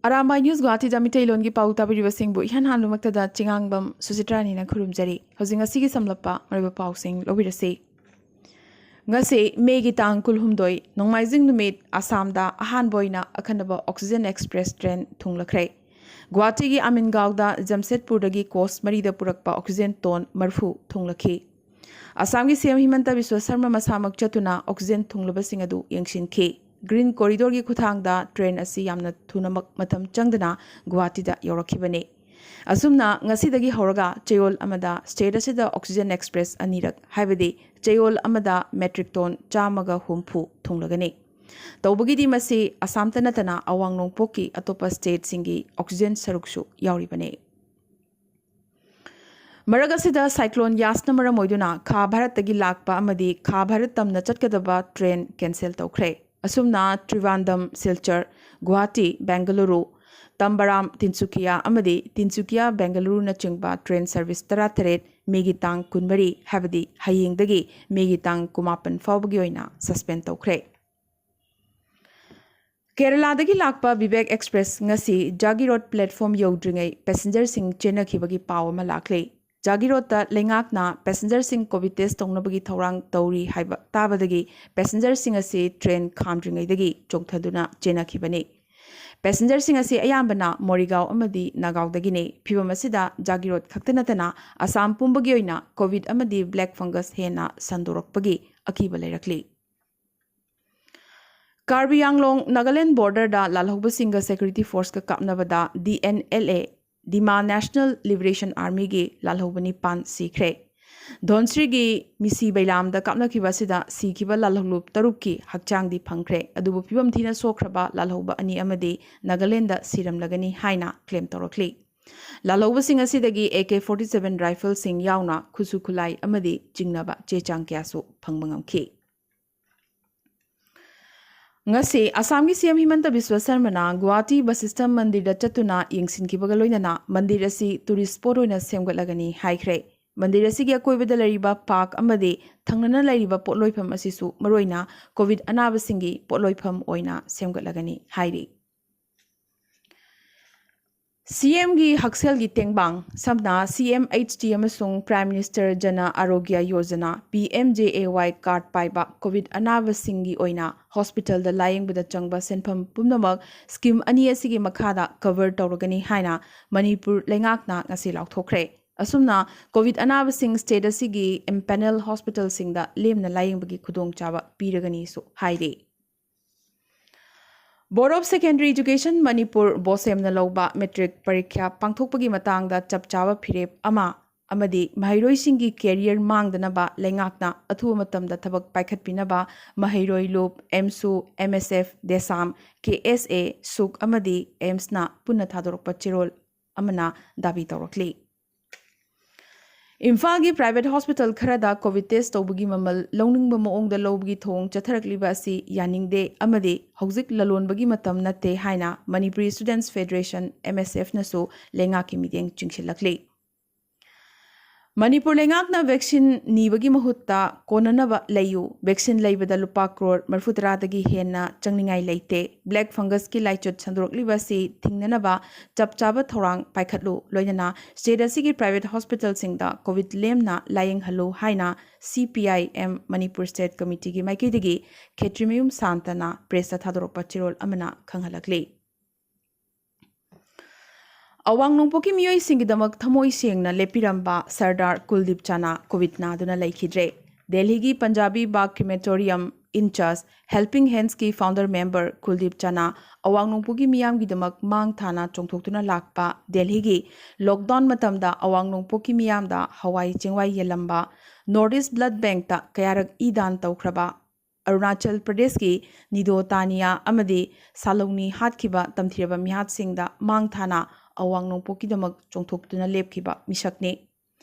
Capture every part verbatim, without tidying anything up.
Arambai news ꯒꯨꯋꯥꯍꯥꯇꯤꯗ ꯃꯤꯇꯩꯂꯣꯟꯒꯤ ꯄꯥꯎ ꯇꯥꯕꯤꯔꯤꯕꯁꯤꯡꯕꯨ ꯏꯍꯥꯟ ꯍꯥꯟꯕꯃꯛꯇꯗ ꯆꯤꯉꯥꯡꯕꯝ ꯁꯨꯆꯤꯇ꯭ꯔꯥꯅꯤꯅ ꯈꯨꯔꯨꯝꯖꯔꯤ꯫ ꯍꯧꯖꯤꯛ ꯉꯁꯤꯒꯤ ꯁꯝꯂꯞꯄ ꯃꯔꯨꯑꯣꯏꯕ ꯄꯥꯎꯁꯤꯡ ꯂꯧꯕꯤꯔꯁꯤ꯫ ꯉꯁꯤ ꯃꯦꯒꯤ ꯇꯥꯡ ꯀꯨꯟꯍꯨꯝꯗꯣꯏ, ꯅꯣꯡꯃꯥꯏꯖꯤꯡ ꯅꯨꯃꯤꯠ, ꯑꯁꯥꯝꯗ ꯑꯍꯥꯟꯕ ꯑꯣꯏꯅ ꯑꯈꯟꯅꯕ ꯑꯣꯛꯁꯤꯖꯦꯟ ꯑꯦꯛꯁꯄ꯭ꯔꯦꯁ ꯇ꯭ꯔꯦꯟ ꯊꯨꯡꯂꯈ꯭ꯔꯦ꯫ ꯒꯨꯋꯥꯍꯥꯇꯤꯒꯤ ꯑꯃꯤꯟꯒꯥꯎꯗ ꯖꯝꯁꯦꯗꯄꯨꯔꯗꯒꯤ ꯀꯣꯆ ꯃꯔꯤꯗ ꯄꯨꯔꯛꯄ ꯑꯣꯛꯁꯤꯖꯦꯟ ꯇꯣꯟ ꯃꯔꯤꯐꯨ ꯊꯨꯡꯂꯈꯤ꯫ ꯑꯁꯥꯝꯒꯤ ꯁꯤ ꯑꯦꯝ ꯍꯤꯃꯟꯇ ꯕꯤꯁ꯭ꯋ ꯁꯔꯃ ꯃꯁꯥꯃꯛ ꯆꯠꯇꯨꯅ ꯑꯣꯛꯁꯤꯖꯦꯟ ꯊꯨꯡꯂꯕꯁꯤꯡ ꯑꯗꯨ ꯌꯦꯡꯁꯤꯟꯈꯤ꯫ ꯒ꯭ꯔꯤꯟ ꯀꯣꯔꯤꯗꯣꯔꯒꯤ ꯈꯨꯠꯊꯥꯡꯗ ꯇ꯭ꯔꯦꯟ ꯑꯁꯤ ꯌꯥꯝꯅ ꯊꯨꯅꯃꯛ ꯃꯇꯝ ꯆꯪꯗꯅ ꯒꯨꯋꯥꯍꯥꯇꯤꯗ ꯌꯧꯔꯛꯈꯤꯕꯅꯤ꯫ ꯑꯁꯨꯝꯅ ꯉꯁꯤꯗꯒꯤ ꯍꯧꯔꯒ ꯆꯌꯣꯜ ꯑꯃꯗ ꯁ꯭ꯇꯦꯠ ꯑꯁꯤꯗ ꯑꯣꯛꯁꯤꯖꯦꯟ ꯑꯦꯛꯁꯄ꯭ꯔꯦꯁ ꯑꯅꯤꯔꯛ, ꯍꯥꯏꯕꯗꯤ ꯆꯌꯣꯜ ꯑꯃꯗ ꯃꯦꯇ꯭ꯔꯤꯛ ꯇꯣꯟ ꯆꯥꯝꯃꯒ ꯍꯨꯝꯐꯨ ꯊꯨꯡꯂꯒꯅꯤ꯫ ꯇꯧꯕꯒꯤꯗꯤ ꯃꯁꯤ ꯑꯁꯥꯝꯇ ꯅꯠꯇꯅ ꯑꯋꯥꯡ ꯅꯣꯡꯄꯣꯛꯀꯤ ꯑꯇꯣꯞꯄ ꯁ꯭ꯇꯦꯠꯁꯤꯡꯒꯤ ꯑꯣꯛꯁꯤꯖꯦꯟ ꯁꯔꯨꯛꯁꯨ ꯌꯥꯎꯔꯤꯕꯅꯤ꯫ ꯃꯔꯛ ꯑꯁꯤꯗ ꯁꯥꯏꯀ꯭ꯂꯣꯟ ꯌꯥꯁꯅ ꯃꯔꯝ ꯑꯣꯏꯗꯨꯅ ꯈꯥ ꯚꯥꯔꯠꯇꯒꯤ ꯂꯥꯛꯄ ꯑꯃꯗꯤ ꯈꯥ ꯚꯥꯔꯠ ꯇꯝꯅ ꯆꯠꯀꯗꯕ ꯇ꯭ꯔꯦꯟ ꯀꯦꯟꯁꯦꯜ ꯇꯧꯈ꯭ꯔꯦ꯫ ꯑꯁꯨꯝꯅ ꯇ꯭ꯔꯤꯕꯥꯟꯗꯝ, ꯁꯤꯜꯆꯔ, ꯒꯨꯋꯥꯍꯥꯇꯤ, ꯕꯦꯡꯒꯂꯨꯔꯨ, ꯇꯝꯕꯔꯥꯝ, ꯇꯤꯟꯁꯨꯀꯤꯌꯥ ꯑꯃꯗꯤ ꯇꯤꯟꯁꯨꯀꯤꯌꯥ, ꯕꯦꯡꯒꯂꯨꯔꯨꯅꯆꯤꯡꯕ ꯇ꯭ꯔꯦꯟ ꯁꯔꯚꯤꯁ ꯇꯔꯥꯇꯔꯦꯠ ꯃꯦꯒꯤ ꯇꯥꯡ ꯀꯨꯟꯃꯔꯤ, ꯍꯥꯏꯕꯗꯤ ꯍꯌꯦꯡꯗꯒꯤ ꯃꯦꯒꯤ ꯇꯥꯡ ꯀꯨꯟꯃꯥꯄꯟ ꯐꯥꯎꯕꯒꯤ ꯑꯣꯏꯅ ꯁꯁꯄꯦꯟ ꯇꯧꯈ꯭ꯔꯦ꯫ ꯀꯦꯔꯂꯥꯗꯒꯤ ꯂꯥꯛꯄ ꯚꯤꯚꯦꯛ ꯑꯦꯛꯁꯄ꯭ꯔꯦꯁ ꯉꯁꯤ ꯖꯥꯒꯤꯔꯣꯗ ꯄ꯭ꯂꯦꯠꯐꯣꯝ ꯌꯧꯗ꯭ꯔꯤꯉꯩ ꯄꯦꯁꯦꯟꯖꯔꯁꯤꯡ ꯆꯦꯟꯅꯈꯤꯕꯒꯤ ꯄꯥꯎ ꯑꯃ ꯂꯥꯛꯂꯤ꯫ ꯖꯥꯒꯤꯔꯣꯗꯇ ꯂꯩꯉꯥꯛꯅ ꯄꯦꯁꯦꯟꯖꯔꯁꯤꯡ ꯀꯣꯚꯤꯗ ꯇꯦꯁ ꯇꯧꯅꯕꯒꯤ ꯊꯧꯔꯥꯡ ꯇꯧꯔꯤ ꯍꯥꯏꯕ ꯇꯥꯕꯗꯒꯤ ꯄꯦꯁꯦꯟꯖꯔꯁꯤꯡ ꯑꯁꯤ ꯇ꯭ꯔꯦꯟ ꯈꯥꯝꯗ꯭ꯔꯤꯉꯩꯗꯒꯤ ꯆꯣꯡꯊꯗꯨꯅ ꯆꯦꯟꯅꯈꯤꯕꯅꯤ꯫ ꯄꯦꯁꯦꯟꯖꯔꯁꯤꯡ ꯑꯁꯤ ꯑꯌꯥꯝꯕꯅ ꯃꯣꯔꯤꯒꯥꯎ ꯑꯃꯗꯤ ꯅꯥꯒꯥꯎꯗꯒꯤꯅꯤ꯫ ꯐꯤꯚꯝ ꯑꯁꯤꯗ ꯖꯥꯒꯤꯔꯣꯗ ꯈꯛꯇ ꯅꯠꯇꯅ ꯑꯁꯥꯝ ꯄꯨꯝꯕꯒꯤ ꯑꯣꯏꯅ ꯀꯣꯚꯤꯗ ꯑꯃꯗꯤ ꯕ꯭ꯂꯦꯛ ꯐꯪꯒꯁ ꯍꯦꯟꯅ ꯁꯟꯗꯣꯔꯛꯄꯒꯤ ꯑꯀꯤꯕ ꯂꯩꯔꯛꯂꯤ꯫ ꯀꯥꯔꯕꯤ ꯑꯪꯂꯣꯡ ꯅꯥꯒꯥꯂꯦꯟ ꯕꯣꯔꯗꯔꯗ ꯂꯥꯜꯍꯧꯕꯁꯤꯡꯒ ꯁꯦꯀ꯭ꯌꯨꯔꯤꯇꯤ ꯐꯣꯔꯁꯀ ꯀꯥꯞꯅꯕꯗ D N L A, Dima national liberation ꯑꯥꯔꯃꯤꯒꯤ ꯂꯥꯜꯍꯧꯕ ꯅꯤꯄꯥꯟ ꯁꯤꯈ꯭ꯔꯦ꯫ ꯙꯣꯟꯁ꯭ꯔꯤꯒꯤ ꯃꯤꯁꯤ ꯕꯩꯂꯥꯝꯗ ꯀꯥꯞꯅꯈꯤꯕ ꯑꯁꯤꯗ ꯁꯤꯈꯤꯕ ꯂꯥꯜꯍꯧꯂꯨꯞ ꯇꯔꯨꯛꯀꯤ ꯍꯛꯆꯥꯡꯗꯤ ꯐꯪꯈ꯭ꯔꯦ, ꯑꯗꯨꯕꯨ ꯐꯤꯕꯝ ꯊꯤꯅ ꯁꯣꯛꯈ꯭ꯔꯕ ꯂꯥꯜꯍꯧꯕ ꯑꯅꯤ ꯑꯃꯗꯤ ꯅꯥꯒꯥꯂꯦꯟꯗ ꯁꯤꯔꯝꯂꯒꯅꯤ ꯍꯥꯏꯅ ꯀ꯭ꯂꯦꯝ ꯇꯧꯔꯛꯂꯤ꯫ ꯂꯥꯜꯍꯧꯕꯁꯤꯡ ꯑꯁꯤꯗꯒꯤ ꯑꯦ ꯀꯦ ꯐꯣꯔꯇꯤ ꯁꯚꯦꯟ ꯔꯥꯏꯐꯜꯁꯤꯡ ꯌꯥꯎꯅ ꯈꯨꯠꯁꯨ ꯈꯨꯠꯂꯥꯏ ꯑꯃꯗꯤ ꯆꯤꯡꯅꯕ ꯆꯦ ꯆꯥꯡ ꯀꯌꯥꯁꯨ ꯐꯪꯕ ꯉꯝꯈꯤ꯫ ꯉꯁꯤ ꯑꯁꯥꯝꯒꯤ ꯁꯤ ꯑꯦꯝ ꯍꯤꯃꯟꯇ ꯕꯤꯁ꯭ꯋ ꯁꯔꯃꯅ ꯒꯨꯋꯥꯍꯥꯇꯤ ꯕꯁꯤꯁꯊ ꯃꯟꯗꯤꯔꯗ ꯆꯠꯇꯨꯅ ꯌꯦꯡꯁꯤꯟꯈꯤꯕꯒ ꯂꯣꯏꯅꯅ ꯃꯟꯗꯤꯔ ꯑꯁꯤ ꯇꯨꯔꯤꯁ ꯁ꯭ꯄꯣꯠ ꯑꯣꯏꯅ ꯁꯦꯝꯒꯠꯂꯒꯅꯤ ꯍꯥꯏꯈ꯭ꯔꯦ꯫ ꯃꯟꯗꯤꯔ ꯑꯁꯤꯒꯤ ꯑꯀꯣꯏꯕꯗ ꯂꯩꯔꯤꯕ ꯄꯥꯔꯛ ꯑꯃꯗꯤ ꯊꯪꯅꯅ ꯂꯩꯔꯤꯕ ꯄꯣꯠꯂꯣꯏꯐꯝ ꯑꯁꯤꯁꯨ ꯃꯔꯨꯑꯣꯏꯅ ꯀꯣꯚꯤꯗ ꯑꯅꯥꯕꯁꯤꯡꯒꯤ ꯄꯣꯠꯂꯣꯏꯐꯝ ꯑꯣꯏꯅ ꯁꯦꯝꯒꯠꯂꯒꯅꯤ ꯍꯥꯏꯔꯤ꯫ ꯁꯤꯑꯦꯝꯒꯤ ꯍꯛꯁꯦꯜꯒꯤ ꯇꯦꯡꯕꯥꯡ, ꯁꯝꯅ ꯁꯤꯑꯦꯝ ꯑꯩꯆ ꯗꯤ ꯑꯃꯁꯨꯡ Prime Minister Jan Arogya Yojana, P M J A Y card ꯄꯥꯏꯕ ꯀꯣꯚꯤꯗ ꯑꯅꯥꯕꯁꯤꯡꯒꯤ ꯑꯣꯏꯅ ꯍꯣꯁꯄꯤꯇꯥꯜꯗ ꯂꯥꯌꯦꯡꯕꯗ ꯆꯪꯕ ꯁꯦꯟꯐꯝ ꯄꯨꯝꯅꯃꯛ ꯁ꯭ꯀꯤꯝ ꯑꯅꯤ ꯑꯁꯤꯒꯤ ꯃꯈꯥꯗ ꯀꯚꯔ ꯇꯧꯔꯒꯅꯤ ꯍꯥꯏꯅ ꯃꯅꯤꯄꯨꯔ ꯂꯩꯉꯥꯛꯅ ꯉꯁꯤ ꯂꯥꯎꯊꯣꯛꯈ꯭ꯔꯦ꯫ ꯑꯁꯨꯝꯅ ꯀꯣꯚꯤꯗ ꯑꯅꯥꯕꯁꯤꯡ ꯁ꯭ꯇꯦꯠ ꯑꯁꯤꯒꯤ ꯑꯦꯝꯄꯦꯅꯦꯜ ꯍꯣꯁꯄꯤꯇꯥꯜꯁꯤꯡꯗ ꯂꯦꯝꯅ ꯂꯥꯌꯦꯡꯕꯒꯤ ꯈꯨꯗꯣꯡꯆꯥꯕ ꯄꯤꯔꯒꯅꯤꯁꯨ ꯍꯥꯏꯔꯤ꯫ Board of Secondary Education Manipur, ꯕꯣꯁꯦꯝꯅ ꯂꯧꯕ ꯃꯦꯇ꯭ꯔꯤꯛ ꯄꯔꯤꯈ꯭ꯌꯥ ꯄꯥꯡꯊꯣꯛꯄꯒꯤ ꯃꯇꯥꯡꯗ ꯆꯞ ꯆꯥꯕ ꯐꯤꯔꯦꯞ ꯑꯃ ꯑꯃꯗꯤ ꯃꯍꯩꯔꯣꯏꯁꯤꯡꯒꯤ ꯀꯦꯔꯤꯌꯔ ꯃꯥꯡꯗꯅꯕ ꯂꯩꯉꯥꯛꯅ ꯑꯊꯨꯕ ꯃꯇꯝꯗ ꯊꯕꯛ ꯄꯥꯏꯈꯠꯄꯤꯅꯕ ꯃꯍꯩꯔꯣꯏ ꯂꯨꯞ, ꯑꯦꯝꯁꯨ, M S F, ꯗꯦꯁꯥꯝ, K S A, ꯁꯨꯛ ꯑꯃꯗꯤ ꯑꯦꯝꯁꯅ ꯄꯨꯟꯅ ꯊꯥꯗꯣꯔꯛꯄ ꯆꯦꯔꯣꯜ ꯑꯃꯅ ꯗꯥꯕꯤ ꯇꯧꯔꯛꯂꯤ꯫ ꯏꯝꯐꯥꯜꯒꯤ ꯄ꯭ꯔꯥꯏꯚꯦꯠ ꯍꯣꯁꯄꯤꯇꯥꯜ ꯈꯔꯗ ꯀꯣꯚꯤꯗ ꯇꯦꯁ ꯇꯧꯕꯒꯤ ꯃꯃꯜ ꯂꯧꯅꯤꯡꯕ ꯃꯑꯣꯡꯗ ꯂꯧꯕꯒꯤ ꯊꯧꯑꯣꯡ ꯆꯠꯊꯔꯛꯂꯤꯕ ꯑꯁꯤ ꯌꯥꯅꯤꯡꯗꯦ ꯑꯃꯗꯤ ꯍꯧꯖꯤꯛ ꯂꯂꯣꯟꯕꯒꯤ ꯃꯇꯝ ꯅꯠꯇꯦ ꯍꯥꯏꯅ Manipuri students federation, M S F, ꯅꯁꯨ ꯂꯩꯉꯥꯛꯀꯤ ꯃꯤꯠꯌꯦꯡ ꯆꯤꯡꯁꯤꯜꯂꯛꯂꯤ꯫ ꯃꯅꯤꯄꯨꯔ ꯂꯩꯉꯥꯛꯅ ꯚꯦꯛꯁꯤꯟ ꯅꯤꯕꯒꯤ ꯃꯍꯨꯠꯇ ꯀꯣꯟꯅꯅꯕ ꯂꯩꯌꯨ, ꯚꯦꯛꯁꯤꯟ ꯂꯩꯕꯗ ꯂꯨꯄꯥ ꯀ꯭ꯔꯣꯔ ꯃꯔꯤꯐꯨ ꯇꯔꯥꯗꯒꯤ ꯍꯦꯟꯅ ꯆꯪꯅꯤꯡꯉꯥꯏ ꯂꯩꯇꯦ, ꯕ꯭ꯂꯦꯛ ꯐꯪꯒꯁꯀꯤ ꯂꯥꯏꯆꯠ ꯁꯟꯗꯣꯔꯛꯂꯤꯕ ꯑꯁꯤ ꯊꯤꯡꯅꯅꯕ ꯆꯞ ꯆꯥꯕ ꯊꯧꯔꯥꯡ ꯄꯥꯏꯈꯠꯂꯨ, ꯂꯣꯏꯅꯅ ꯁ꯭ꯇꯦꯠ ꯑꯁꯤꯒꯤ ꯄ꯭ꯔꯥꯏꯚꯦꯠ ꯍꯣꯁꯄꯤꯇꯥꯜꯁꯤꯡꯗ ꯀꯣꯚꯤꯗ ꯂꯦꯝꯅ ꯂꯥꯌꯦꯡꯍꯜꯂꯨ ꯍꯥꯏꯅ C P I M Manipur state ꯀꯃꯤꯇꯤꯒꯤ ꯃꯥꯏꯀꯩꯗꯒꯤ ꯈꯦꯇ꯭ꯔꯤꯃꯌꯨꯝ ꯁꯥꯟꯇꯅ ꯄ꯭ꯔꯦꯁꯇ ꯊꯥꯗꯣꯔꯛꯄ ꯆꯦꯔꯣꯜ ꯑꯃꯅ ꯈꯪꯍꯜꯂꯛꯂꯤ꯫ ꯑꯋꯥꯡ ꯅꯣꯡꯄꯣꯛꯀꯤ ꯃꯤꯑꯣꯏꯁꯤꯡꯒꯤꯗꯃꯛ ꯊꯃꯣꯏ ꯁꯦꯡꯅ ꯂꯦꯞꯄꯤꯔꯝꯕ ꯁꯔꯗꯥꯔ ꯀꯨꯜꯗꯤꯞ ꯆꯥꯅꯥ ꯀꯣꯚꯤꯗ ꯅꯥꯗꯨꯅ ꯂꯩꯈꯤꯗ꯭ꯔꯦ꯫ ꯗꯦꯜꯍꯤꯒꯤ Punjabi Bagh crematorium in charge helping ꯍꯦꯟꯁꯀꯤ ꯐꯥꯎꯟꯗꯔ ꯃꯦꯝꯕꯔ ꯀꯨꯜꯗꯤꯞ ꯆꯥꯅꯥ ꯑꯋꯥꯡ ꯅꯣꯡꯄꯣꯛꯀꯤ ꯃꯤꯌꯥꯝꯒꯤꯗꯃꯛ ꯃꯥꯡ ꯊꯥꯅ ꯆꯣꯡꯊꯣꯛꯇꯨꯅ ꯂꯥꯛꯄ ꯗꯦꯜꯍꯤꯒꯤ ꯂꯣꯛꯗꯥꯎꯟ ꯃꯇꯝꯗ ꯑꯋꯥꯡ ꯅꯣꯡꯄꯣꯛꯀꯤ ꯃꯤꯌꯥꯝꯗ ꯍꯋꯥꯏ ꯆꯦꯡꯋꯥꯏ ꯌꯦꯜꯂꯝꯕ, ꯅꯣꯔꯠ ꯏꯁ ꯕ꯭ꯂꯗ ꯕꯦꯡꯛꯇ ꯀꯌꯥꯔꯛ ꯏ ꯗꯥꯟ ꯇꯧꯈ꯭ꯔꯕ, ꯑꯔꯨꯅꯥꯆꯜ ꯄ꯭ꯔꯗꯦꯁꯀꯤ ꯅꯤꯗꯣ ꯇꯥꯅꯤꯌꯥ ꯑꯃꯗꯤ ꯁꯥꯂꯧꯅꯤ ꯍꯥꯠꯈꯤꯕ ꯇꯝꯊꯤꯔꯕ ꯃꯤꯍꯥꯠꯁꯤꯡꯗ ꯃꯥꯡ ꯊꯥꯅ ꯑꯋꯥꯡ ꯅꯣꯡꯄꯣꯛꯀꯤꯗꯃꯛ ꯆꯣꯡꯊꯣꯛꯇꯨꯅ ꯂꯦꯞꯈꯤꯕ ꯃꯤꯁꯛꯅꯤ꯫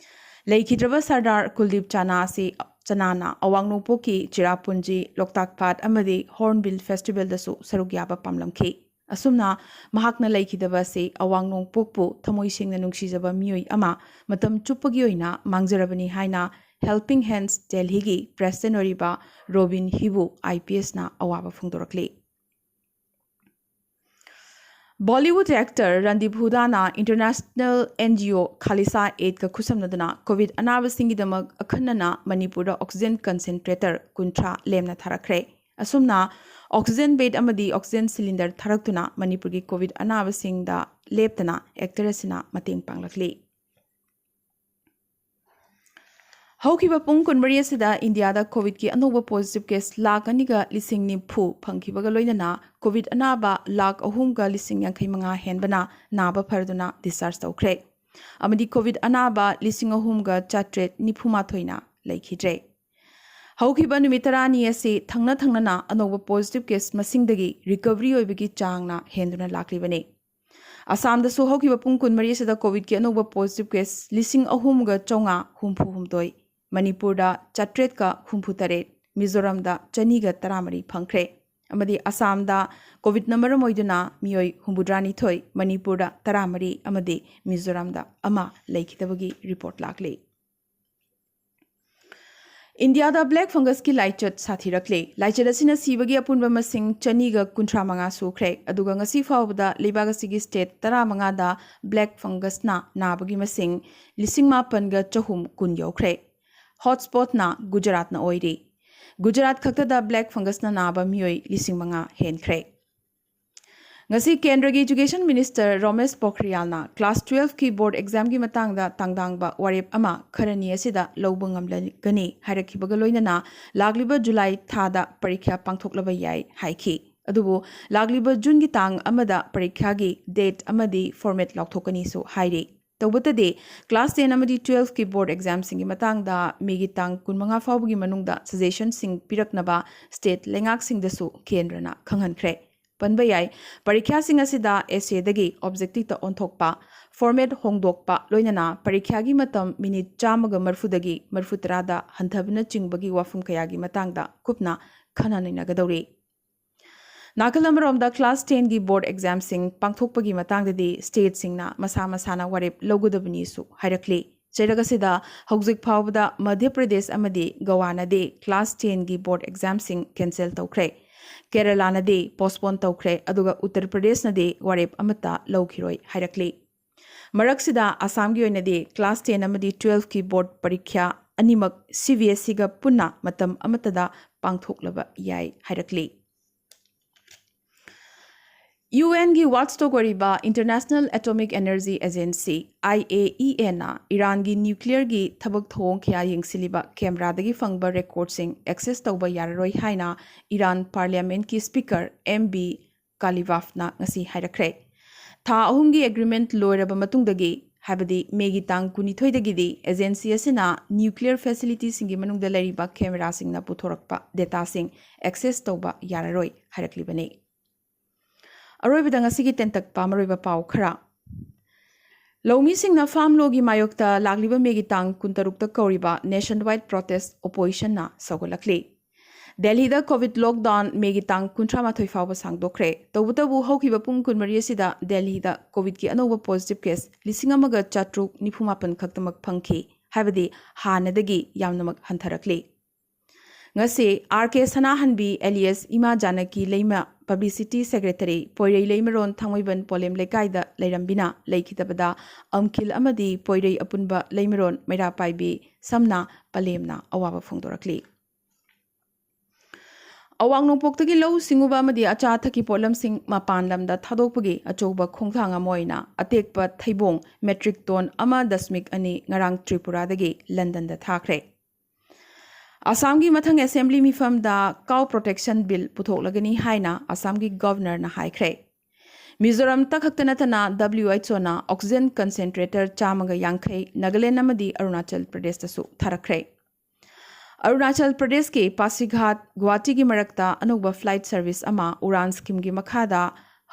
ꯂꯩꯈꯤꯗ꯭ꯔꯕ ꯁꯔꯗꯥꯔ ꯀꯨꯜꯗꯤꯞ ꯆꯥꯅꯥ ꯑꯁꯤ, ꯆꯅꯥꯅ ꯑꯋꯥꯡ ꯅꯣꯡꯄꯣꯛꯀꯤ ꯆꯤꯔꯥꯄꯨꯟꯖꯤ, ꯂꯣꯛꯇꯥꯛ ꯄꯥꯠ ꯑꯃꯗꯤ ꯍꯣꯔ꯭ꯟꯕꯤꯜ ꯐꯦꯁꯇꯤꯚꯦꯜꯗꯁꯨ ꯁꯔꯨꯛ ꯌꯥꯕ ꯄꯥꯝꯂꯝꯈꯤ꯫ ꯑꯁꯨꯝꯅ ꯃꯍꯥꯛꯅ ꯂꯩꯈꯤꯗꯕ ꯑꯁꯤ ꯑꯋꯥꯡ ꯅꯣꯡꯄꯣꯛꯄꯨ ꯊꯃꯣꯏ ꯁꯦꯡꯅ ꯅꯨꯡꯁꯤꯖꯕ ꯃꯤꯑꯣꯏ ꯑꯃ ꯃꯇꯝ ꯆꯨꯞꯄꯒꯤ ꯑꯣꯏꯅ ꯃꯥꯡꯖꯔꯕꯅꯤ ꯍꯥꯏꯅ ꯍꯦꯜꯄꯤꯡ ꯍꯦꯟꯁ ꯗꯦꯜꯍꯤꯒꯤ ꯄ꯭ꯔꯦꯁꯤꯗꯦꯟꯠ ꯑꯣꯏꯔꯤꯕ ꯔꯣꯕꯤꯟ ꯍꯤꯕꯨ, I P S, ꯅ ꯑꯋꯥꯕ ꯐꯣꯡꯗꯣꯔꯛꯂꯤ꯫ Bollywood actor Randip Hooda ꯅ international N G O Khalisa Aid ꯀ ꯈꯨꯠꯁꯝꯅꯗꯨꯅ COVID ꯑꯅꯥꯕꯁꯤꯡꯒꯤꯗꯃꯛ ꯑꯈꯟꯅꯅ ꯃꯅꯤꯄꯨꯔꯗ oxygen concentrator ꯀꯨꯟꯊ꯭ꯔꯥ ꯂꯦꯝꯅ ꯊꯥꯔꯛꯈ꯭ꯔꯦ꯫ ꯑꯁꯨꯝꯅ oxygen bed ꯑꯃꯗꯤ oxygen cylinder ꯊꯥꯔꯛꯇꯨꯅ ꯃꯅꯤꯄꯨꯔꯒꯤ COVID ꯑꯅꯥꯕꯁꯤꯡꯗ ꯂꯦꯞꯇꯅ actor ꯑꯁꯤꯅ ꯃꯇꯦꯡ ꯄꯥꯡꯂꯛꯂꯤ꯫ ꯍꯧꯈꯤꯕ ꯄꯨꯡ ꯀꯨꯟꯃꯔꯤ ꯑꯁꯤꯗ ꯏꯟꯗꯤꯌꯥꯗ COVIDꯀꯤ ꯑꯅꯧꯕ positive case ꯂꯥꯈ ꯑꯅꯤꯒ ꯂꯤꯁꯤꯡ ꯅꯤꯐꯨ ꯐꯪꯈꯤꯕꯒ ꯂꯣꯏꯅꯅ COVID ꯑꯅꯥꯕ ꯂꯥꯈ ꯑꯍꯨꯝꯒ ꯂꯤꯁꯤꯡ ꯌꯥꯡꯈꯩ ꯃꯉꯥ ꯍꯦꯟꯕꯅ ꯅꯥꯕ ꯐꯔꯗꯨꯅ discharge ꯇꯧꯈ꯭ꯔꯦ꯫ ꯑꯃꯗꯤ COVID ꯑꯅꯥꯕ ꯂꯤꯁꯤꯡ ꯑꯍꯨꯝꯒ ꯆꯥꯇ꯭ꯔꯦꯠ ꯅꯤꯐꯨ ꯃꯥꯊꯣꯏꯅ ꯂꯩꯈꯤꯗ꯭ꯔꯦ꯫ ꯍꯧꯈꯤꯕ ꯅꯨꯃꯤꯠ ꯇꯔꯥꯅꯤ ꯑꯁꯤ ꯊꯪꯅ ꯊꯪꯅꯅ ꯑꯅꯧꯕ positive case ꯃꯁꯤꯡꯗꯒꯤ recovery ꯑꯣꯏꯕꯒꯤ ꯆꯥꯡꯅ ꯍꯦꯟꯗꯨꯅ ꯂꯥꯛꯂꯤꯕꯅꯤ꯫ ꯑꯁꯥꯝꯗꯁꯨ ꯍꯧꯈꯤꯕ ꯄꯨꯡ ꯀꯨꯟꯃꯔꯤ ꯑꯁꯤꯗ COVIDꯀꯤ ꯑꯅꯧꯕ positive case ꯂꯤꯁꯤꯡ ꯑꯍꯨꯝꯒ ꯆꯥꯝꯃꯉꯥ ꯍꯨꯝꯐꯨ ꯍꯨꯝꯗꯣꯏ, ꯃꯅꯤꯄꯨꯔꯗ ꯆꯥꯇ꯭ꯔꯦꯠꯀ ꯍꯨꯝꯐꯨ ꯇꯔꯦꯠ, ꯃꯤꯖꯣꯔꯥꯝꯗ ꯆꯅꯤꯒ ꯇꯔꯥꯃꯔꯤ ꯐꯪꯈ꯭ꯔꯦ꯫ ꯑꯃꯗꯤ ꯑꯁꯥꯝꯗ COVIDꯅ ꯃꯔꯝ ꯑꯣꯏꯗꯨꯅ ꯃꯤꯑꯣꯏ ꯍꯨꯝꯐꯨꯇꯔꯥꯅꯤꯊꯣꯏ, ꯃꯅꯤꯄꯨꯔꯗ ꯇꯔꯥꯃꯔꯤ ꯑꯃꯗꯤ ꯃꯤꯖꯣꯔꯥꯝꯗ ꯑꯃ ꯂꯩꯈꯤꯗꯕꯒꯤ report ꯂꯥꯛꯂꯤ꯫ ꯏꯟꯗꯤꯌꯥꯗ black fungusꯀꯤ ꯂꯥꯏꯆꯠ ꯁꯥꯊꯤꯔꯛꯂꯦ꯫ ꯂꯥꯏꯆꯠ ꯑꯁꯤꯅ ꯁꯤꯕꯒꯤ ꯑꯄꯨꯟꯕ ꯃꯁꯤꯡ ꯆꯅꯤꯒ ꯀꯨꯟꯊ꯭ꯔꯥ ꯃꯉꯥ ꯁꯨꯈ꯭ꯔꯦ꯫ ꯑꯗꯨꯒ ꯉꯁꯤ ꯐꯥꯎꯕꯗ ꯂꯩꯕꯥꯛ ꯑꯁꯤꯒꯤ state ꯇꯔꯥꯃꯉꯥꯗ black fungusꯅ ꯅꯥꯕꯒꯤ ꯃꯁꯤꯡ ꯂꯤꯁꯤꯡ ꯃꯥꯄꯟꯒ ꯆꯍꯨꯝ ꯀꯨꯟ ꯌꯧꯈ꯭ꯔꯦ꯫ Hotspotꯅ ꯒꯨꯖꯔꯥꯠꯅ ꯑꯣꯏꯔꯤ꯫ ꯒꯨꯖꯔꯥꯠ ꯈꯛꯇꯗ black fungusꯅ ꯅꯥꯕ ꯃꯤꯑꯣꯏ ꯂꯤꯁꯤꯡ ꯃꯉꯥ ꯍꯦꯟꯈ꯭ꯔꯦ꯫ ꯉꯁꯤ ꯀꯦꯟꯗ꯭ꯔꯒꯤ education minister ꯔꯣꯃꯦꯁ ꯄꯣꯈ꯭ꯔꯤꯌꯥꯜꯅ class twelveꯀꯤ board examꯒꯤ ꯃꯇꯥꯡꯗ ꯇꯥꯡꯗꯥꯡꯕ ꯋꯥꯔꯦꯞ ꯑꯃ ꯈꯔꯅꯤ ꯑꯁꯤꯗ ꯂꯧꯕ ꯉꯝꯂꯒꯅꯤ ꯍꯥꯏꯔꯛꯈꯤꯕꯒ ꯂꯣꯏꯅꯅ ꯂꯥꯛꯂꯤꯕ ꯖꯨꯂꯥꯏ ꯊꯥꯗ ꯄꯔꯤꯈ꯭ꯌꯥ ꯄꯥꯡꯊꯣꯛꯂꯕ ꯌꯥꯏ ꯍꯥꯏꯈꯤ꯫ ꯑꯗꯨꯕꯨ ꯂꯥꯛꯂꯤꯕ ꯖꯨꯟꯒꯤ ꯇꯥꯡ ꯑꯃꯗ ꯄꯔꯤꯈ꯭ꯌꯥꯒꯤ date ꯑꯃꯗꯤ format ꯂꯥꯎꯊꯣꯛꯀꯅꯤꯁꯨ ꯍꯥꯏꯔꯤ꯫ ꯇꯧꯕꯇꯗꯤ class ten ꯑꯃꯗꯤ twelveꯀꯤ board examꯁꯤꯡꯒꯤ ꯃꯇꯥꯡꯗ ꯃꯦꯒꯤ ꯇꯥꯡ ꯀꯨꯟꯃꯉꯥ ꯐꯥꯎꯕꯒꯤ ꯃꯅꯨꯡꯗ suggestionꯁꯤꯡ ꯄꯤꯔꯛꯅꯕ state ꯂꯩꯉꯥꯛꯁꯤꯡꯗꯁꯨ ꯀꯦꯟꯗ꯭ꯔꯅ ꯈꯪꯍꯟꯈ꯭ꯔꯦ꯫ ꯄꯟꯕ ꯌꯥꯏ, ꯄꯔꯤꯈ꯭ꯌꯥꯁꯤꯡ ꯑꯁꯤꯗ essayꯗꯒꯤ objectiveꯇ ꯑꯣꯟꯊꯣꯛꯄ, format ꯍꯣꯡꯗꯣꯛꯄ, ꯂꯣꯏꯅꯅ ꯄꯔꯤꯈ꯭ꯌꯥꯒꯤ ꯃꯇꯝ minute ꯆꯥꯝꯃꯒ ꯃꯔꯤꯐꯨꯗꯒꯤ ꯃꯔꯤꯐꯨꯇꯔꯥꯗ ꯍꯟꯊꯕꯅꯆꯤꯡꯕꯒꯤ ꯋꯥꯐꯝ ꯀꯌꯥꯒꯤ ꯃꯇꯥꯡꯗ ꯀꯨꯞꯅ ꯈꯟꯅ ꯅꯩꯅꯒꯗꯧꯔꯤ꯫ ꯅꯥꯀꯜ ꯑꯃꯔꯣꯝꯗ class tenꯒꯤ board examꯁꯤꯡ ꯄꯥꯡꯊꯣꯛꯄꯒꯤ ꯃꯇꯥꯡꯗꯗꯤ stateꯁꯤꯡꯅ ꯃꯁꯥ ꯃꯁꯥꯅ ꯋꯥꯔꯦꯞ ꯂꯧꯒꯗꯕꯅꯤꯁꯨ ꯍꯥꯏꯔꯛꯂꯤ꯫ ꯆꯩꯔꯛ ꯑꯁꯤꯗ ꯍꯧꯖꯤꯛ ꯐꯥꯎꯕꯗ ꯃꯙ꯭ꯌ ꯄ꯭ꯔꯗꯦꯁ ꯑꯃꯗꯤ ꯒꯋꯥꯅꯗꯤ class tenꯒꯤ board examꯁꯤꯡ cancel ꯇꯧꯈ꯭ꯔꯦ꯫ ꯀꯦꯔꯂꯥꯅꯗꯤ ꯄꯣꯁꯄꯣꯟ ꯇꯧꯈ꯭ꯔꯦ, ꯑꯗꯨꯒ ꯎꯠꯇꯔ ꯄ꯭ꯔꯗꯦꯁꯅꯗꯤ ꯋꯥꯔꯦꯞ ꯑꯃꯠꯇ ꯂꯧꯈꯤꯔꯣꯏ ꯍꯥꯏꯔꯛꯂꯤ꯫ ꯃꯔꯛꯁꯤꯗ ꯑꯁꯥꯝꯒꯤ ꯑꯣꯏꯅꯗꯤ ꯀ꯭ꯂꯥꯁ ꯇꯦꯟ ꯑꯃꯗꯤ ꯇꯨꯋꯦꯜꯐꯀꯤ ꯕꯣꯔꯗ ꯄꯔꯤꯈ꯭ꯌꯥ ꯑꯅꯤꯃꯛ ꯁꯤ ꯕꯤ ꯑꯦꯁ ꯏꯒ ꯄꯨꯟꯅ ꯃꯇꯝ ꯑꯃꯠꯇꯗ ꯄꯥꯡꯊꯣꯛꯂꯕ ꯌꯥꯏ ꯍꯥꯏꯔꯛꯂꯤ꯫ ꯌꯨ ꯑꯦꯟꯒꯤ ꯋꯥꯆꯇꯣꯛ ꯑꯣꯏꯔꯤꯕ international atomic energy agency, I A E ꯑꯦꯅ, ꯏꯔꯥꯟꯒꯤ ꯅ꯭ꯌꯨꯀ꯭ꯂꯤꯌꯔꯒꯤ ꯊꯕꯛ ꯊꯧꯑꯣꯡ ꯀꯌꯥ ꯌꯦꯡꯁꯤꯜꯂꯤꯕ ꯀꯦꯃꯦꯔꯥꯗꯒꯤ ꯐꯪꯕ ꯔꯦꯀꯣꯔꯗꯁꯤꯡ ꯑꯦꯛꯁꯦꯁ ꯇꯧꯕ ꯌꯥꯔꯔꯣꯏ ꯍꯥꯏꯅ ꯏꯔꯥꯟ ꯄꯥꯔꯂꯤꯌꯥꯃꯦꯟꯠꯀꯤ ꯁ꯭ꯄꯤꯀꯔ ꯑꯦꯝ ꯕꯤ ꯀꯥꯂꯤꯕꯥꯐꯅ ꯉꯁꯤ ꯍꯥꯏꯔꯛꯈ꯭ꯔꯦ꯫ ꯊꯥ ꯑꯍꯨꯝꯒꯤ ꯑꯦꯒ꯭ꯔꯤꯃꯦꯟꯠ ꯂꯣꯏꯔꯕ ꯃꯇꯨꯡꯗꯒꯤ, ꯍꯥꯏꯕꯗꯤ ꯃꯦꯒꯤ ꯇꯥꯡ ꯀꯨꯟꯅꯤꯊꯣꯏꯗꯒꯤꯗꯤ ꯑꯦꯖꯦꯟꯁꯤ ꯑꯁꯤꯅ ꯅ꯭ꯌꯨꯀ꯭ꯂꯤꯌꯔ ꯐꯦꯁꯤꯂꯤꯇꯤꯁꯤꯡꯒꯤ ꯃꯅꯨꯡꯗ ꯂꯩꯔꯤꯕ ꯀꯦꯃꯦꯔꯥꯁꯤꯡꯅ ꯄꯨꯊꯣꯔꯛꯄ ꯗꯦꯇꯥꯁꯤꯡ ꯑꯦꯛꯁꯦꯁ ꯇꯧꯕ ꯌꯥꯔꯔꯣꯏ ꯍꯥꯏꯔꯛꯂꯤꯕꯅꯤ꯫ ꯑꯔꯣꯏꯕꯗ ꯉꯁꯤꯒꯤ ꯇꯦꯟꯇꯛꯄ ꯃꯔꯨꯑꯣꯏꯕ ꯄꯥꯎ ꯈꯔ꯫ ꯂꯧꯃꯤꯁꯤꯡꯅ ꯐꯥꯔꯝ ꯂꯣꯒꯤ ꯃꯥꯌꯣꯛꯇ ꯂꯥꯛꯂꯤꯕ ꯃꯦꯒꯤ ꯇꯥꯡ ꯀꯨꯟꯇꯔꯨꯛꯇ ꯀꯧꯔꯤꯕ ꯅꯦꯁꯟ ꯋꯥꯏꯗ ꯄ꯭ꯔꯣꯇꯦꯁ ꯑꯣꯄꯣꯖꯤꯁꯟꯅ ꯁꯧꯒꯠꯂꯛꯂꯤ꯫ ꯗꯦꯜꯍꯤꯗ ꯀꯣꯚꯤꯗ ꯂꯣꯛꯗꯥꯎꯟ ꯃꯦꯒꯤ ꯇꯥꯡ ꯀꯨꯟꯊ꯭ꯔꯥ ꯃꯥꯊꯣꯏ ꯐꯥꯎꯕ ꯁꯥꯡꯗꯣꯛꯈ꯭ꯔꯦ꯫ ꯇꯧꯕꯇꯕꯨ ꯍꯧꯈꯤꯕ ꯄꯨꯡ ꯀꯨꯟꯃꯔꯤ ꯑꯁꯤꯗ ꯗꯦꯜꯍꯤꯗ ꯀꯣꯚꯤꯗꯀꯤ ꯑꯅꯧꯕ ꯄꯣꯖꯤꯇꯤꯚ ꯀꯦꯁ ꯂꯤꯁꯤꯡ ꯑꯃꯒ ꯆꯥꯇ꯭ꯔꯨꯛ ꯅꯤꯐꯨ ꯃꯥꯄꯟ ꯈꯛꯇꯃꯛ ꯐꯪꯈꯤ, ꯍꯥꯏꯕꯗꯤ ꯍꯥꯟꯅꯗꯒꯤ ꯌꯥꯝꯅꯃꯛ ꯍꯟꯊꯔꯛꯂꯤ꯫ ꯉꯁꯤ ꯑꯥꯔ ꯀꯦ ꯁꯅꯥꯍꯟꯕꯤ ꯑꯦꯂꯤꯌꯁ ꯏꯃꯥ ꯖꯥꯅꯀꯤ ꯂꯩꯃ, ꯄꯕ꯭ꯂꯤꯁꯤꯇꯤ ꯁꯦꯀ꯭ꯔꯦꯇꯔꯤ, ꯄꯣꯏꯔꯩ ꯂꯩꯃꯔꯣꯟ ꯊꯥꯡꯃꯩꯕꯟ ꯄꯣꯂꯦꯝ ꯂꯩꯀꯥꯏꯗ ꯂꯩꯔꯝꯕꯤꯅ ꯂꯩꯈꯤꯗꯕꯗ ꯑꯝꯈꯤꯜ ꯑꯃꯗꯤ ꯄꯣꯏꯔꯩ ꯑꯄꯨꯟꯕ ꯂꯩꯃꯔꯣꯟ ꯃꯩꯔꯥ ꯄꯥꯏꯕꯤ ꯁꯝꯅ ꯄꯂꯦꯝꯅ ꯑꯋꯥꯕ ꯐꯣꯡꯗꯣꯔꯛꯂꯤ꯫ ꯑꯋꯥꯡ ꯅꯣꯡꯄꯣꯛꯇꯒꯤ ꯂꯧꯎ ꯁꯤꯡꯎꯕ ꯑꯃꯗꯤ ꯑꯆꯥ ꯑꯊꯛꯀꯤ ꯄꯣꯠꯂꯝꯁꯤꯡ ꯃꯄꯥꯟ ꯂꯝꯗ ꯊꯥꯗꯣꯛꯄꯒꯤ ꯑꯆꯧꯕ ꯈꯣꯡꯊꯥꯡ ꯑꯃ ꯑꯣꯏꯅ ꯑꯇꯦꯛꯄ ꯊꯩꯕꯣꯡ ꯃꯦꯇ꯭ꯔꯤꯛ ꯇꯣꯟ ꯑꯃ ꯗꯁꯃꯤꯛ ꯑꯅꯤ ꯉꯔꯥꯡ ꯇ꯭ꯔꯤꯄꯨꯔꯥꯗꯒꯤ ꯂꯟꯗꯟꯗ ꯊꯥꯈ꯭ꯔꯦ꯫ ꯑꯁꯥꯝꯒꯤ ꯃꯊꯪ ꯑꯦꯁꯦꯝꯕ꯭ꯂꯤ ꯃꯤꯐꯝꯗ ꯀꯥꯎ ꯄ꯭ꯔꯣꯇꯦꯛꯁꯟ ꯕꯤꯜ ꯄꯨꯊꯣꯛꯂꯒꯅꯤ ꯍꯥꯏꯅ ꯑꯁꯥꯝꯒꯤ ꯒꯚꯔꯅꯔꯅ ꯍꯥꯏꯈ꯭ꯔꯦ꯫ ꯃꯤꯖꯣꯔꯥꯝꯇ ꯈꯛꯇ ꯅꯠꯇꯅ ꯗꯕ꯭ꯂꯤꯎ ꯑꯩꯆ ꯑꯣꯅ ꯑꯣꯛꯁꯤꯖꯦꯟ ꯀꯟꯁꯦꯟꯇ꯭ꯔꯦꯇꯔ ꯆꯥꯝꯃꯒ ꯌꯥꯡꯈꯩ ꯅꯥꯒꯥꯂꯦꯟ ꯑꯃꯗꯤ ꯑꯔꯨꯅꯥꯆꯜ ꯄ꯭ꯔꯗꯦꯁꯇꯁꯨ ꯊꯥꯔꯛꯈ꯭ꯔꯦ꯫ ꯑꯔꯨꯅꯥꯆꯜ ꯄ꯭ꯔꯗꯦꯁꯀꯤ ꯄꯥꯁꯤꯘꯥꯠ ꯒꯨꯋꯥꯍꯥꯇꯤꯒꯤ ꯃꯔꯛꯇ ꯑꯅꯧꯕ ꯐ꯭ꯂꯥꯏꯠ ꯁꯔꯚꯤꯁ ꯑꯃ ꯎꯔꯥꯟ ꯁ꯭ꯀꯤꯝꯒꯤ ꯃꯈꯥꯗ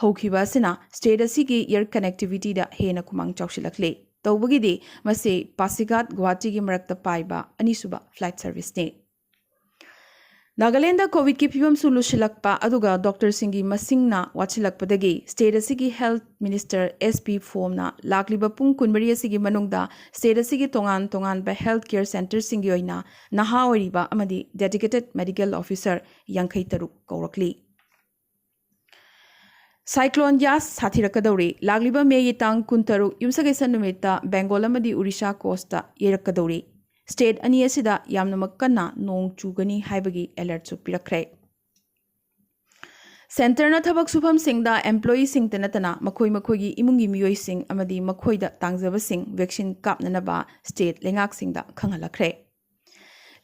ꯍꯧꯈꯤꯕ ꯑꯁꯤꯅ ꯁ꯭ꯇꯦꯠ ꯑꯁꯤꯒꯤ ꯑꯦꯌꯔ ꯀꯅꯦꯛꯇꯤꯚꯤꯇꯤꯗ ꯍꯦꯟꯅ ꯈꯨꯃꯥꯡ ꯆꯥꯎꯁꯤꯜꯂꯛꯂꯤ꯫ ꯇꯧꯕꯒꯤꯗꯤ ꯃꯁꯤ ꯄꯥꯁꯤꯘꯥꯠ ꯒꯨꯋꯥꯍꯥꯇꯤꯒꯤ ꯃꯔꯛꯇ ꯄꯥꯏꯕ ꯑꯅꯤꯁꯨꯕ ꯐ꯭ꯂꯥꯏꯠ ꯁꯔꯚꯤꯁꯅꯤ꯫ ꯅꯥꯒꯥꯂꯦꯟꯗ ꯀꯣꯚꯤꯗꯀꯤ ꯐꯤꯕꯝꯁꯨ ꯂꯨꯁꯤꯜꯂꯛꯄ ꯑꯗꯨꯒ ꯗꯣꯛꯇꯔꯁꯤꯡꯒꯤ ꯃꯁꯤꯡꯅ ꯋꯥꯠꯁꯤꯜꯂꯛꯄꯗꯒꯤ ꯁ꯭ꯇꯦꯠ ꯑꯁꯤꯒꯤ ꯍꯦꯜꯊ ꯃꯤꯅꯤꯁꯇꯔ ꯑꯦꯁ ꯄꯤ ꯐꯣꯝꯅ ꯂꯥꯛꯂꯤꯕ ꯄꯨꯡ ꯀꯨꯟꯃꯔꯤ ꯑꯁꯤꯒꯤ ꯃꯅꯨꯡꯗ ꯁ꯭ꯇꯦꯠ ꯑꯁꯤꯒꯤ ꯇꯣꯉꯥꯟ ꯇꯣꯉꯥꯟꯕ ꯍꯦꯜꯊ ꯀꯦꯌꯔ ꯁꯦꯟꯇꯔꯁꯤꯡꯒꯤ ꯑꯣꯏꯅ ꯅꯍꯥ ꯑꯣꯏꯔꯤꯕ ꯑꯃꯗꯤ ꯗꯦꯗꯤꯀꯦꯇꯦꯗ ꯃꯦꯗꯤꯀꯦꯜ ꯑꯣꯐꯤꯁꯔ ꯌꯥꯡꯈꯩ ꯇꯔꯨꯛ ꯀꯧꯔꯛꯂꯤ꯫ ꯁꯥꯏꯀ꯭ꯂꯣꯟ ꯌꯥꯁ ꯁꯥꯊꯤꯔꯛꯀꯗꯧꯔꯤ꯫ ꯂꯥꯛꯂꯤꯕ ꯃꯦꯒꯤ ꯇꯥꯡ ꯀꯨꯟꯇꯔꯨꯛ ꯌꯨꯝꯁꯀꯩꯁ ꯅꯨꯃꯤꯠꯇ ꯕꯦꯡꯒꯣꯜ ꯑꯃꯗꯤ ꯎꯔꯤꯁꯥ ꯀꯣꯁꯇ ꯌꯩꯔꯛꯀꯗꯧꯔꯤ꯫ ꯁ꯭ꯇꯦꯠ ꯑꯅꯤ ꯑꯁꯤꯗ ꯌꯥꯝꯅꯃꯛ ꯀꯟꯅ ꯅꯣꯡ ꯆꯨꯒꯅꯤ ꯍꯥꯏꯕꯒꯤ ꯑꯦꯂꯔꯠꯁꯨ ꯄꯤꯔꯛꯈ꯭ꯔꯦ꯫ ꯁꯦꯟꯇꯔꯅ ꯊꯕꯛ ꯁꯨꯐꯝꯁꯤꯡꯗ ꯑꯦꯝꯄ꯭ꯂꯣꯌꯤꯁꯤꯡꯇ ꯅꯠꯇꯅ ꯃꯈꯣꯏ ꯃꯈꯣꯏꯒꯤ ꯏꯃꯨꯡꯒꯤ ꯃꯤꯑꯣꯏꯁꯤꯡ ꯑꯃꯗꯤ ꯃꯈꯣꯏꯗ ꯇꯥꯡꯖꯕꯁꯤꯡ ꯚꯦꯛꯁꯤꯟ ꯀꯥꯞꯅꯅꯕ ꯁ꯭ꯇꯦꯠ ꯂꯩꯉꯥꯛꯁꯤꯡꯗ ꯈꯪꯍꯜꯂꯛꯈ꯭ꯔꯦ꯫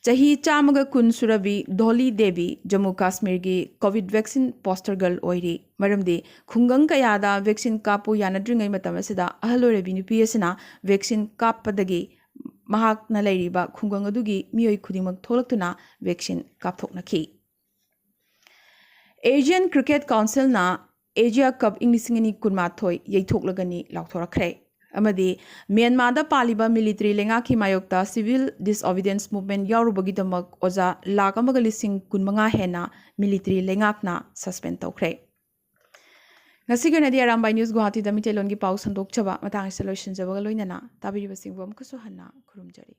ꯆꯍꯤ ꯆꯥꯝꯃꯒ ꯀꯨꯟ ꯁꯨꯔꯕꯤ ꯙꯣꯂꯤ ꯗꯦꯕꯤ ꯖꯝꯃꯨ ꯀꯥꯁꯃꯤꯔꯒꯤ ꯀꯣꯚꯤꯗ ꯚꯦꯛꯁꯤꯟ ꯄꯣꯁꯇꯔ ꯒꯔꯜ ꯑꯣꯏꯔꯤ꯫ ꯃꯔꯝꯗꯤ ꯈꯨꯡꯒꯪ ꯀꯌꯥꯗ ꯚꯦꯛꯁꯤꯟ ꯀꯥꯞꯄꯨ ꯌꯥꯅꯗ꯭ꯔꯤꯉꯩ ꯃꯇꯝ ꯑꯁꯤꯗ ꯑꯍꯜ ꯑꯣꯏꯔꯕꯤ ꯅꯨꯄꯤ ꯑꯁꯤꯅ ꯚꯦꯛꯁꯤꯟ ꯀꯥꯞꯄꯗꯒꯤ ꯃꯍꯥꯛꯅ ꯂꯩꯔꯤꯕ ꯈꯨꯡꯒꯪ ꯑꯗꯨꯒꯤ ꯃꯤꯑꯣꯏ ꯈꯨꯗꯤꯡꯃꯛ ꯊꯣꯛꯂꯛꯇꯨꯅ ꯚꯦꯛꯁꯤꯟ ꯀꯥꯞꯊꯣꯛꯅꯈꯤ꯫ ꯑꯦꯁꯤꯌꯥꯟ ꯀ꯭ꯔꯤꯀꯦꯠ ꯀꯥꯎꯟꯁꯤꯜꯅ ꯑꯦꯁꯤꯌꯥ ꯀꯞ ꯏꯪ ꯂꯤꯁꯤꯡ ꯑꯅꯤ ꯀꯨꯟꯃꯥꯊꯣꯏ ꯌꯩꯊꯣꯛꯂꯒꯅꯤ ꯂꯥꯎꯊꯣꯔꯛꯈ꯭ꯔꯦ꯫ ꯑꯃꯗꯤ ꯃ꯭ꯌꯥꯟꯃꯥꯔꯗ ꯄꯥꯜꯂꯤꯕ ꯃꯤꯂꯤꯇꯔꯤ ꯂꯩꯉꯥꯛꯀꯤ ꯃꯥꯌꯣꯛꯇ ꯁꯤꯚꯤꯜ ꯗꯤꯁꯑꯣꯕꯤꯗꯤꯌꯦꯟꯁ ꯃꯨꯚꯃꯦꯟꯠ ꯌꯥꯎꯔꯨꯕꯒꯤꯗꯃꯛ ꯑꯣꯖꯥ ꯂꯥꯈ ꯑꯃꯒ ꯂꯤꯁꯤꯡ ꯀꯨꯟꯃꯉꯥ ꯍꯦꯟꯅ ꯃꯤꯂꯤꯇꯔꯤ ꯂꯩꯉꯥꯛꯅ ꯁꯁꯄꯦꯟ ꯇꯧꯈ꯭ꯔꯦ꯫ ꯉꯁꯤꯒꯤ ꯑꯣꯏꯅꯗꯤ ꯑꯔꯥꯝꯕꯥꯏ ꯅ꯭ꯌꯨꯁ ꯒꯨꯋꯥꯍꯥꯇꯤꯗ ꯃꯤꯇꯩꯂꯣꯟꯒꯤ ꯄꯥꯎ ꯁꯟꯗꯣꯛꯆꯕ ꯃꯇꯥꯡ ꯑꯁꯤꯗ ꯂꯣꯏꯁꯤꯟꯖꯕꯒ ꯂꯣꯏꯅꯅ ꯇꯥꯕꯤꯔꯤꯕꯁꯤꯡꯕꯨ ꯑꯃꯨꯛꯀꯁꯨ ꯍꯟꯅ ꯈꯨꯔꯨꯝꯖꯔꯤ꯫